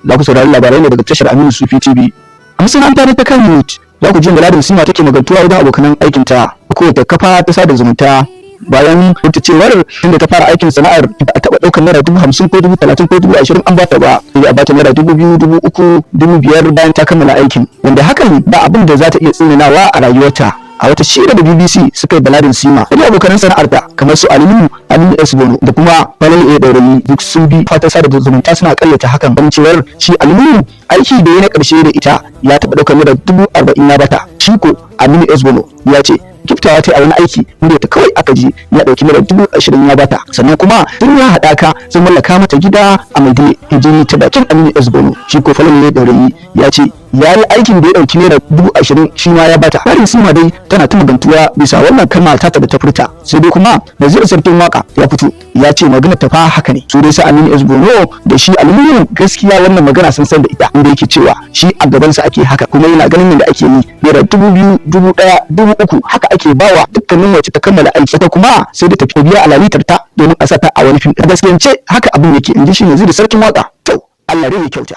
Za ku saurari labarai ne daga tashar Aminu Sufi TV. A masana'anta ta Kannywood, za ku ji Galadin Sima take magantuwa wajen abokanan aikinta a kowace kafa ta sada zumunta, bayan ta cewar tunda ta fara aikin sana'ar ba a taɓa ɗaukar ₦50,000 ko 30,000 ko 20,000 an bata ba, sai a bata ₦2,000, 3,000, 5,000 bayan ta kammala aikin, wanda hakan ba abin da za ta iya tsinanawa a rayuwarta. A wata shira da BBC suka yi, Baladin Sima da abokan sana'arta kamar su Aliyu Aliyu S Bono da kuma Falal A Daurayi duk sun bi fatan sada zumunta suna karyata hakan, ganin cewar shi Aliyu aiki da ya na karshe da ita ya taɓa ɗaukar ₦40,000 ya bata. Shi ko Aminu S Bono ya ce kiftawa ta a wani aiki murya ta kawai aka ji ya ɗauki ₦20,000 ya bata. Sannan kuma sun ya haɗaka sun mallaka mata gida a Maiduguri, hijini ta bakin Aminu S Bono. Shi ko Falal A Daurayi ya ce ya yi aikin da ya ɗauki ₦20,000 shi ma ya bata. Harin Sima dai tana ta magantuwa bisa wannan kalma ta da ta furta. Sai dai kuma Naziru Sarkin Waka ya fito ya ce magana ta fa haka ne. Su dai sa Aminu S Bono da shi Aliyu gaskiya wannan magana sun san da ita, inda yake cewa shi a gabansa ake haka, kuma yana ganin yadda ake yi, ₦2,000, 1,000, 3,000 haka ake bawa dukkanin wacce ta kammala aiki. Ita kuma sai da tafi biya alalitar ta domin a sa ta a wani fim. A gaskiyance haka abin yake, in ji shi Naziru Sarkin Waka. To, Allah dai ya kyauta.